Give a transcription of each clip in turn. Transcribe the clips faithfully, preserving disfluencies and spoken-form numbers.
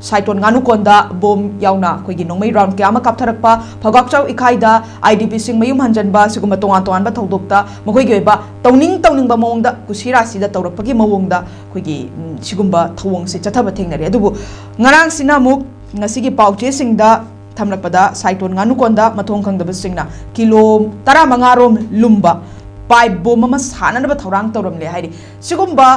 ꯁꯥꯏꯇꯣꯟ ꯉꯥꯅꯨꯀꯣꯟꯗ bomb ꯌꯥꯎꯅ ꯑꯩꯈꯣꯏꯒꯤ ꯅꯣꯡꯃꯩ ꯔꯥꯎꯟ ꯀꯌꯥ ꯑꯃ ꯀꯥꯞꯊꯔꯛꯄ, ꯐꯧꯒꯥꯛꯆꯥꯎ ꯏꯀꯥꯏꯗ ꯑꯥꯏ ꯗꯤ ꯄꯤꯁꯤꯡ ꯃꯌꯨꯝ ꯍꯟꯖꯟꯕ, ꯁꯤꯒꯨꯝꯕ ꯇꯣꯉꯥꯟ ꯇꯣꯉꯥꯟꯕ ꯊꯧꯗꯣꯛꯇ ꯃꯈꯣꯏꯒꯤ ꯑꯣꯏꯕ ꯇꯧꯅꯤꯡ ꯇꯧꯅꯤꯡꯕ ꯃꯑꯣꯡꯗ ꯀꯨꯁꯤꯔꯥꯁꯤꯗ ꯇꯧꯔꯛꯄꯒꯤ ꯃꯑꯣꯡꯗ ꯑꯩꯈꯣꯏꯒꯤ, ꯎꯝ, ꯁꯤꯒꯨꯝꯕ ꯊꯧꯑꯣꯡꯁꯦ ꯆꯠꯊꯕ ꯊꯦꯡꯅꯔꯦ꯫ ꯑꯗꯨꯕꯨ ꯉꯔꯥꯡꯁꯤꯅ ꯑꯃꯨꯛ ꯉꯁꯤꯒꯤ ꯄꯥꯎꯆꯦꯁꯤꯡꯗ ꯊꯝꯂꯛꯄꯗ ꯁꯥꯏꯇꯣꯟ ꯉꯥꯅꯨꯀꯣꯟꯗ ꯃꯊꯣꯡ ꯈꯪꯗꯕꯁꯤꯡꯅ ꯀꯤꯂꯣ ꯇꯔꯥꯃꯉꯥ ꯔꯣꯝ ꯂꯨꯝꯕ ꯄꯥꯏꯞ ꯕꯣꯝ ꯑꯃ ꯁꯥꯅꯅꯕ ꯊꯧꯔꯥꯡ ꯇꯧꯔꯝꯂꯦ ꯍꯥꯏꯔꯤ꯫ ꯁꯤꯒꯨꯝꯕ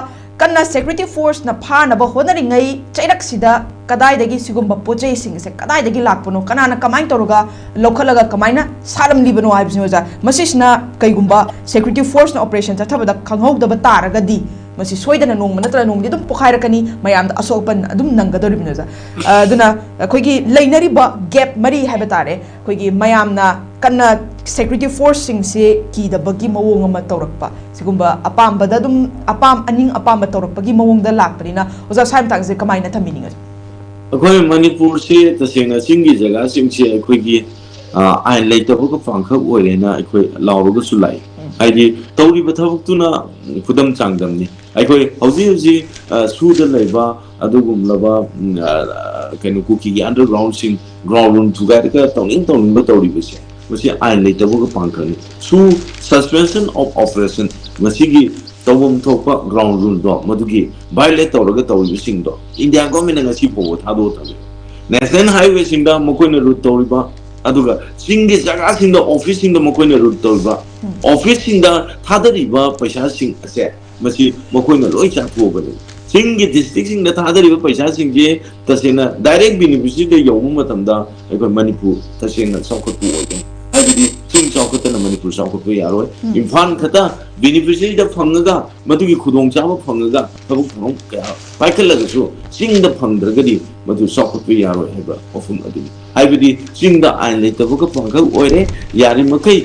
ꯀꯟꯅ ꯁꯦꯀ꯭ꯌꯨꯔꯤꯇꯤ ꯐꯣꯔꯁꯅ ꯐꯥꯅꯕ ꯍꯣꯠꯅꯔꯤꯉꯩ ꯆꯩꯔꯛꯁꯤꯗ ꯀꯗꯥꯏꯗꯒꯤ ꯁꯤꯒꯨꯝꯕ ꯄꯣꯠ ꯆꯩꯁꯤꯡꯁꯦ ꯀꯗꯥꯏꯗꯒꯤ ꯂꯥꯛꯄꯅꯣ, ꯀꯅꯥꯅ ꯀꯃꯥꯏꯅ ꯇꯧꯔꯒ ꯂꯧꯈꯠꯂꯒ ꯀꯃꯥꯏꯅ ꯁꯥꯠꯂꯝꯂꯤꯕꯅꯣ ꯍꯥꯏꯕꯁꯤꯅꯤ, ꯑꯣꯖꯥ꯫ ꯃꯁꯤꯁꯤꯅ ꯀꯩꯒꯨꯝꯕ ꯁꯦꯀ꯭ꯌꯨꯔꯤꯇꯤ ꯐꯣꯔꯁꯅ ꯑꯣꯄꯔꯦꯁꯟ ꯆꯠꯊꯕꯗ ꯈꯪꯍꯧꯗꯕ ꯇꯥꯔꯒꯗꯤ ꯃꯁꯤ ꯁꯣꯏꯗꯅ ꯅꯣꯡꯃ ꯅꯠꯇ꯭ꯔꯒ ꯅꯣꯡꯃꯗꯤ ꯑꯗꯨꯝ ꯄꯣꯈꯥꯏꯔꯛꯀꯅꯤ, ꯃꯌꯥꯝꯗ ꯑꯁꯣꯛ ꯑꯄꯟ ꯑꯗꯨꯝ ꯅꯪꯒꯗꯧꯔꯤꯕꯅꯤ, ꯑꯣꯖꯥ꯫ ꯑ, ꯑꯗꯨꯅ ꯑꯩꯈꯣꯏꯒꯤ ꯂꯩꯅꯔꯤꯕ ꯒꯦꯞ ꯃꯔꯤ ꯍꯥꯏꯕ ꯇꯥꯔꯦ, ꯑꯩꯈꯣꯏꯒꯤ ꯃꯌꯥꯝꯅ ꯀꯟꯅ ꯁꯦꯀ꯭ꯌꯨꯔꯤꯇꯤ ꯐꯣꯔꯁꯁꯤꯡꯁꯦ ꯀꯤꯗꯕꯒꯤ ꯃꯑꯣꯡ ꯑꯃ ꯇꯧꯔꯛꯄ, ꯁꯤꯒꯨꯝꯕ ꯑꯄꯥꯝꯕꯗ ꯑꯗꯨꯝ ꯑꯄꯥꯝ ꯑꯅꯤꯡ ꯑꯄꯥꯝꯕ ꯇꯧꯔꯛꯄꯒꯤ ꯃꯑꯣꯡꯗ ꯂꯥꯛꯄꯅꯤꯅ, ꯑꯣꯖꯥ, ꯁ꯭ꯋꯥꯏ ꯃꯇꯥꯡꯁꯦ ꯀꯃꯥꯏꯅ ꯊꯝꯕꯤꯅꯤꯡꯉꯤ? ꯑꯩꯈꯣꯏ ꯃꯅꯤꯄꯨꯔꯁꯦ ꯇꯁꯦꯡꯅ ꯆꯤꯡꯒꯤ ꯖꯒꯥꯁꯤꯡꯁꯦ ꯑꯩꯈꯣꯏꯒꯤ, ꯑ, ꯑꯥꯏꯟ ꯂꯩꯇꯕꯒ ꯄꯥꯡꯈꯛ ꯑꯣꯏꯔꯦꯅ ꯑꯩꯈꯣꯏ ꯂꯥꯎꯔꯒꯁꯨ ꯂꯥꯛꯏ꯫ ꯎꯝ꯫ ꯍꯥꯏꯗꯤ ꯇꯧꯔꯤꯕ ꯊꯕꯛꯇꯨꯅ ꯈꯨꯗꯝ ꯆꯥꯡꯗꯝꯅꯤ꯫ ꯑꯩꯈꯣꯏ ꯍꯧꯖꯤꯛ ꯍꯧꯖꯤꯛ, ꯑ, ꯁꯨꯗ ꯂꯩꯕ ꯑꯗꯨꯒꯨꯝꯂꯕ, ꯎꯝ, ꯑ, ꯀꯩꯅꯣ, ꯀꯨꯀꯤꯒꯤ ꯑꯟꯗꯔꯒ꯭ꯔꯥꯎꯟꯁꯤꯡ, ꯒ꯭ꯔꯥꯎꯟ ꯔꯨꯜ ꯊꯨꯒꯥꯏꯔꯒ ꯇꯧꯅꯤꯡ ꯇꯧꯅꯤꯡꯕ ꯇꯧꯔꯤꯕꯁꯦ, ꯃꯁꯤ ꯑꯥꯏꯟ ꯂꯩꯇꯕꯒ ꯄꯥꯡꯈꯛꯅꯤ꯫ ꯁꯨ, suspension of operation, ꯃꯁꯤꯒꯤ ꯇꯧꯐꯝ ꯊꯣꯛꯄ ꯒ꯭ꯔꯥꯎꯟ ꯔꯨꯜꯗꯣ, ꯃꯗꯨꯒꯤ ꯚꯥꯏꯑꯣꯂꯦꯠ ꯇꯧꯔꯒ ꯇꯧꯔꯤꯕꯁꯤꯡꯗꯣ ꯏꯟꯗꯤꯌꯥ ꯒꯣꯔꯃꯦꯟꯅ ꯉꯁꯤ ꯐꯥꯎꯕ ꯊꯥꯗꯣꯛꯑ ꯊꯝꯃꯤ꯫ ꯅꯦꯁꯅꯦꯜ ꯍꯥꯏꯋꯦꯁꯤꯡꯗ ꯃꯈꯣꯏꯅ ꯔꯨꯠ ꯇꯧꯔꯤꯕ, ꯑꯗꯨꯒ ꯆꯤꯡꯒꯤ ꯖꯒꯥꯁꯤꯡꯗ ꯑꯣꯐꯤꯁꯁꯤꯡꯗ ꯃꯈꯣꯏꯅ ꯔꯨꯠ ꯇꯧꯔꯤꯕ, ꯑꯣꯐꯤꯁꯁꯤꯡꯗ ꯊꯥꯗꯔꯤꯕ ꯄꯩꯁꯥꯁꯤꯡ ꯑꯁꯦ, ꯃꯁꯤ ꯃꯈꯣꯏꯅ ꯂꯣꯏ ꯆꯥꯊꯣꯛꯑꯕꯅꯤ꯫ ꯆꯤꯡꯒꯤ ꯗꯤꯁꯇ꯭ꯔꯤꯛꯁꯤꯡꯗ ꯊꯥꯗꯔꯤꯕ ꯄꯩꯁꯥꯁꯤꯡꯁꯦ ꯇꯁꯦꯡꯅ ꯗꯥꯏꯔꯦꯛ ꯕꯦꯅꯤꯐꯤꯁꯔꯤꯗ ꯌꯧꯕ ꯃꯇꯝꯗ ꯑꯩꯈꯣꯏ ꯃꯅꯤꯄꯨꯔ ꯇꯁꯦꯡꯅ ꯆꯥꯎꯈꯠꯄ ꯑꯣꯏꯒꯅꯤ꯫ ꯍꯥꯏꯕꯗꯤ ꯆꯤꯡ ꯆꯥꯎꯈꯠꯇꯅ ꯃꯅꯤꯄꯨꯔ ꯆꯥꯎꯈꯠꯄ ꯌꯥꯔꯣꯏ꯫ ꯎꯝ꯫ ꯏꯝꯐꯥꯜ ꯈꯛꯇ ꯕꯦꯅꯤꯐꯤꯁꯔꯤꯗ ꯐꯪꯉꯒ, ꯃꯗꯨꯒꯤ ꯈꯨꯗꯣꯡꯆꯥꯕ ꯐꯪꯉꯒ, ꯊꯕꯛ ꯊꯧꯔꯝ ꯀꯌꯥ ꯄꯥꯏꯈꯠꯂꯒꯁꯨ ꯆꯤꯡꯗ ꯐꯪꯗ꯭ꯔꯒꯗꯤ ꯃꯗꯨ ꯆꯥꯎꯈꯠꯄ ꯌꯥꯔꯣꯏ ꯍꯥꯏꯕ ꯋꯥꯐꯝ ꯑꯗꯨꯅꯤ꯫ ꯍꯥꯏꯕꯗꯤ ꯆꯤꯡꯗ ꯑꯥꯏꯟ ꯂꯩꯇꯕꯒ ꯄꯥꯡꯈꯛ ꯑꯣꯏꯔꯦ꯫ ꯌꯥꯔꯤꯃꯈꯩ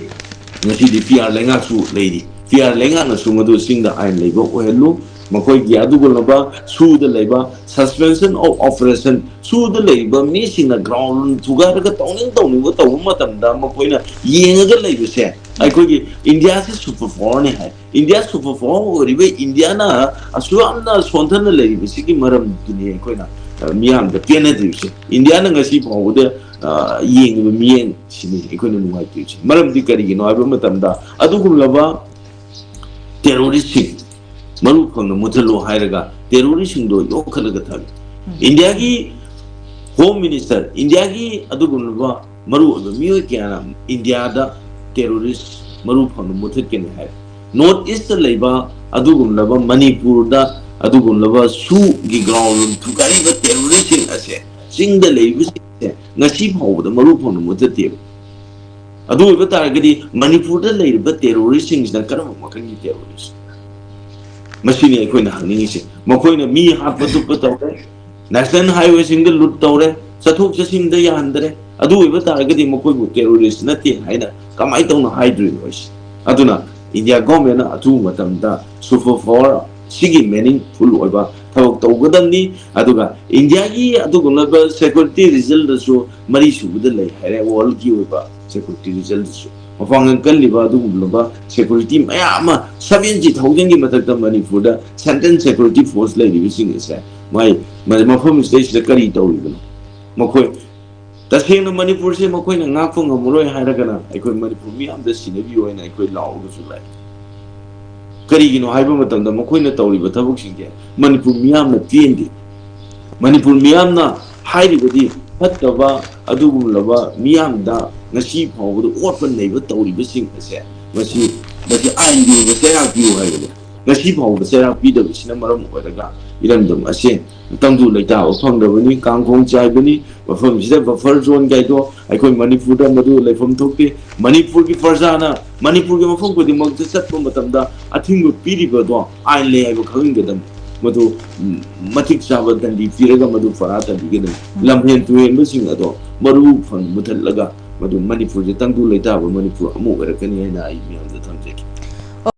ꯉꯁꯤꯗꯤ ꯄꯤ ꯑꯥꯔ ꯂꯩꯉꯥꯛꯁꯨ ꯂꯩꯔꯤ꯫ ꯄꯤ ꯑꯥꯔ ꯂꯩꯉꯥꯛꯅꯁꯨ ꯃꯗꯨ ꯆꯤꯡꯗ ꯑꯥꯏꯟ ꯂꯩꯕ ꯑꯣꯏꯍꯜꯂꯨ꯫ ꯃꯈꯣꯏꯒꯤ ꯑꯗꯨꯒꯨꯝꯂꯕ ꯁꯨꯗ ꯂꯩꯕ suspension of operation, ꯁꯨꯗ ꯂꯩꯔꯤꯕ ꯃꯤꯁꯤꯡꯅ ꯒ꯭ꯔꯥꯎꯟ ꯊꯨꯒꯥꯏꯔꯒ ꯇꯧꯅꯤꯡ ꯇꯧꯅꯤꯡꯕ ꯇꯧꯕ ꯃꯇꯝꯗ ꯃꯈꯣꯏꯅ ꯌꯦꯡꯉꯒ ꯂꯩꯕꯁꯦ, ꯑꯩꯈꯣꯏꯒꯤ ꯏꯟꯗꯤꯌꯥꯁꯤ ꯁꯨꯄꯔ ꯄꯥꯋꯔꯅꯤ ꯍꯥꯏ꯫ ꯏꯟꯗꯤꯌꯥ ꯁꯨꯄꯔ ꯄꯥꯋꯔ ꯑꯣꯏꯔꯤꯕ ꯏꯟꯗꯤꯌꯥꯅ ꯑꯁꯨꯛ ꯌꯥꯝꯅ ꯁꯣꯟꯊꯅ ꯂꯩꯔꯤꯕꯁꯤꯒꯤ ꯃꯔꯝꯗꯨꯅꯤ ꯑꯩꯈꯣꯏꯅ ꯑ, ꯃꯤꯌꯥꯝꯗ ꯄꯦꯟꯅꯗ꯭ꯔꯤꯕꯁꯦ, ꯏꯟꯗꯤꯌꯥꯅ ꯉꯁꯤ ꯐꯥꯎꯕꯗ, ꯑ, ꯌꯦꯡꯉꯤꯕ ꯃꯤꯠꯌꯦꯡ ꯁꯤꯅꯤ ꯑꯩꯈꯣꯏꯅ ꯅꯨꯡꯉꯥꯏꯇ꯭ꯔꯤꯕꯁꯦ꯫ ꯃꯔꯝꯗꯤ ꯀꯔꯤꯒꯤꯅꯣ ꯍꯥꯏꯕ ꯃꯇꯝꯗ, ꯑꯗꯨꯒꯨꯝꯂꯕ ꯇꯦꯔꯣꯔꯤꯁꯁꯤꯡ ꯃꯔꯨ ꯐꯪꯅ ꯃꯨꯊꯠꯂꯣ ꯍꯥꯏꯔꯒ ꯇꯦꯔꯣꯔꯤꯁꯁꯤꯡꯗꯣ ꯌꯣꯛꯈꯠꯂꯒ ꯊꯝꯃꯤ꯫ ꯏꯟꯗꯤꯌꯥꯒꯤ ꯍꯣꯝ ꯃꯤꯅꯤꯁꯇꯔ, ꯏꯟꯗꯤꯌꯥꯒꯤ ꯑꯗꯨꯒꯨꯝꯂꯕ ꯃꯔꯨꯑꯣꯏꯕ ꯃꯤꯑꯣꯏ ꯀꯌꯥꯅ ꯏꯟꯗꯤꯌꯥꯗ ꯇꯦꯔꯣꯔꯤꯁ ꯃꯔꯨ ꯐꯪꯅ ꯃꯨꯊꯠꯀꯅꯤ ꯍꯥꯏ꯫ ꯅꯣꯔꯠ ꯏꯁꯇ ꯂꯩꯕ ꯑꯗꯨꯒꯨꯝꯂꯕ ꯃꯅꯤꯄꯨꯔꯗ ꯑꯗꯨꯒꯨꯝꯂꯕ ꯁꯨꯒꯤ ꯒ꯭ꯔꯥꯎꯟ ꯊꯨꯒꯥꯏꯔꯤꯕ ꯇꯦꯔꯣꯔꯤꯁꯁꯤꯡ ꯑꯁꯦ, ꯆꯤꯡꯗ ꯂꯩꯔꯤꯕꯁꯤꯡꯁꯦ ꯉꯁꯤ ꯐꯥꯎꯕꯗ ꯃꯔꯨ ꯐꯪꯅ ꯃꯨꯊꯠꯇꯦꯕ꯫ ꯑꯗꯨ ꯑꯣꯏꯕ ꯇꯥꯔꯒꯗꯤ ꯃꯅꯤꯄꯨꯔꯗ ꯂꯩꯔꯤꯕ ꯇꯦꯔꯣꯔꯤꯁꯁꯤꯡꯁꯤꯅ ꯀꯔꯝꯕ ꯃꯈꯜꯒꯤ ꯇꯦꯔꯣꯔꯤꯁ? ꯃꯁꯤꯅꯤ ꯑꯩꯈꯣꯏꯅ ꯍꯪꯅꯤꯡꯉꯤꯁꯦ꯫ ꯃꯈꯣꯏꯅ ꯃꯤ ꯍꯥꯠꯄ ꯇꯨꯞꯄ ꯇꯧꯔꯦ, ꯅꯦꯁꯅꯦꯜ ꯍꯥꯏꯋꯦꯁꯤꯡꯗ ꯂꯨꯠ ꯇꯧꯔꯦ, ꯆꯠꯊꯣꯛ ꯆꯠꯁꯤꯟꯗ ꯌꯥꯍꯟꯗꯔꯦ꯫ ꯑꯗꯨ ꯑꯣꯏꯕ ꯇꯥꯔꯒꯗꯤ ꯃꯈꯣꯏꯕꯨ ꯇꯦꯔꯣꯔꯤꯁ ꯅꯠꯇꯦ ꯍꯥꯏꯅ ꯀꯃꯥꯏꯅ ꯇꯧꯅ ꯍꯥꯏꯗꯣꯏꯅꯣ ꯑꯩꯁꯦ? ꯑꯗꯨꯅ ꯏꯟꯗꯤꯌꯥ ꯒꯣꯔꯃꯦꯟꯅ ꯑꯊꯨꯕ ꯃꯇꯝꯗ ꯁꯨꯄꯔ ꯄꯋꯥꯔ ꯁꯤꯒꯤ ꯃꯤꯅꯤꯡꯐꯨꯜ ꯑꯣꯏꯕ ꯊꯕꯛ ꯇꯧꯒꯗꯕꯅꯤ꯫ ꯑꯗꯨꯒ ꯏꯟꯗꯤꯌꯥꯒꯤ ꯑꯗꯨꯒꯨꯝꯂꯕ ꯁꯦꯀ꯭ꯌꯨꯔꯤꯇꯤ ꯔꯤꯖꯜꯗꯁꯨ ꯃꯔꯤ ꯁꯨꯕꯗ ꯂꯩ ꯍꯥꯏꯔꯦ, ꯋꯥꯔꯜꯒꯤ ꯑꯣꯏꯕ ꯁꯦꯀ꯭ꯌꯨꯔꯤꯇꯤ ꯔꯤꯖꯜꯗꯁꯨ꯫ ꯃꯄꯥꯡꯒꯜ ꯀꯜꯂꯤꯕ ꯑꯗꯨꯒꯨꯝꯂꯕ ꯁꯦꯀ꯭ꯌꯨꯔꯤꯇꯤ ꯃꯌꯥꯝ ꯑꯃ, ꯁꯚꯦꯟꯇꯤ ꯊꯥꯎꯖꯟꯒꯤ ꯃꯊꯛꯇ ꯃꯅꯤꯄꯨꯔꯗ ꯁꯦꯟꯇ꯭ꯔꯦꯜ ꯁꯦꯀ꯭ꯌꯨꯔꯤꯇꯤ ꯐꯣꯔꯁ ꯂꯩꯔꯤꯕꯁꯤꯡ ꯑꯁꯦ, ꯃꯥꯏ ꯃ-, ꯃꯐꯝꯁꯤꯗꯩꯁꯤꯗ ꯀꯔꯤ ꯇꯧꯔꯤꯕꯅꯣ? ꯃꯈꯣꯏ ꯇꯁꯦꯡꯅ ꯃꯅꯤꯄꯨꯔꯁꯦ ꯃꯈꯣꯏꯅ ꯉꯥꯛꯄ ꯉꯝꯃꯔꯣꯏ ꯍꯥꯏꯔꯒꯅ ꯑꯩꯈꯣꯏ ꯃꯅꯤꯄꯨꯔ ꯃꯤꯌꯥꯝꯗ ꯁꯤꯟꯅꯕꯤꯌꯨ ꯍꯥꯏꯅ ꯑꯩꯈꯣꯏ ꯂꯥꯎꯔꯒꯁꯨ ꯂꯥꯛꯏ꯫ ꯀꯔꯤꯒꯤꯅꯣ ꯍꯥꯏꯕ ꯃꯇꯝꯗ ꯃꯈꯣꯏꯅ ꯇꯧꯔꯤꯕ ꯊꯕꯛꯁꯤꯡꯁꯦ ꯃꯅꯤꯄꯨꯔ ꯃꯤꯌꯥꯝꯅ ꯄꯦꯟꯗꯦ꯫ ꯃꯅꯤꯄꯨꯔ ꯃꯤꯌꯥꯝꯅ ꯍꯥꯏꯔꯤꯕꯗꯤ ꯐꯠꯇꯕ ꯑꯗꯨꯒꯨꯝꯂꯕ ꯃꯤꯌꯥꯝꯗ ꯉꯁꯤ ꯐꯥꯎꯕꯗ ꯑꯣꯠꯄ ꯅꯩꯕ ꯇꯧꯔꯤꯕꯁꯤꯡ ꯑꯁꯦ ꯃꯁꯤ, ꯃꯁꯤ ꯑꯥꯏꯟꯒꯤ ꯑꯣꯏꯕ ꯆꯩꯔꯥꯛ ꯄꯤꯌꯨ ꯍꯥꯏꯕꯅꯤ꯫ ꯉꯁꯤ ꯐꯥꯎꯕꯗ ꯆꯩꯔꯥꯛ ꯄꯤꯗꯕꯁꯤꯅ ꯃꯔꯝ ꯑꯣꯏꯔꯒ ꯏꯔꯝꯗꯝ ꯑꯁꯦ ꯇꯪꯗꯨ ꯂꯩꯇꯥꯕ ꯐꯪꯗꯕꯅꯤ, ꯀꯥꯡꯈꯣꯡ ꯆꯥꯏꯕꯅꯤ꯫ ꯃꯐꯝꯁꯤꯗ ꯕꯐꯔ ꯖꯣꯟ ꯀꯥꯏꯗꯣ ꯑꯩꯈꯣꯏ ꯃꯅꯤꯄꯨꯔꯗ ꯃꯗꯨ ꯂꯩꯐꯝ ꯊꯣꯛꯇꯦ꯫ ꯃꯅꯤꯄꯨꯔꯒꯤ ꯄ꯭ꯔꯖꯥꯅ ꯃꯅꯤꯄꯨꯔꯒꯤ ꯃꯐꯝ ꯈꯨꯗꯤꯡꯃꯛꯇ ꯆꯠꯄ ꯃꯇꯝꯗ ꯑꯊꯤꯡꯕ ꯄꯤꯔꯤꯕꯗꯣ ꯑꯥꯏꯟ ꯂꯩ ꯍꯥꯏꯕ ꯈꯪꯍꯟꯒꯗꯕꯅꯤ꯫ ꯃꯗꯨ, ꯎꯝ, ꯃꯇꯤꯛ ꯆꯥꯕ ꯗꯟꯗꯤ ꯄꯤꯔꯒ ꯃꯗꯨ ꯄꯔꯥ ꯇꯝꯕꯤꯒꯗꯕꯅꯤ꯫ ꯎꯝ꯫ ꯂꯝꯍꯦꯟ ꯇꯨꯍꯦꯟꯕꯁꯤꯡ ꯑꯗꯣ ꯃꯔꯨ ꯐꯪ ꯃꯨꯊꯠꯂꯒ ꯃꯗꯨ ꯃꯅꯤꯄꯨꯔꯁꯦ ꯇꯪꯗꯨ ꯂꯩꯇꯥꯕ ꯃꯅꯤꯄꯨꯔ ꯑꯃ ꯑꯣꯏꯔꯛꯀꯅꯤ ꯍꯥꯏꯅ ꯑꯩ ꯃꯤꯌꯥꯝꯗ ꯊꯝꯖꯒꯦ꯫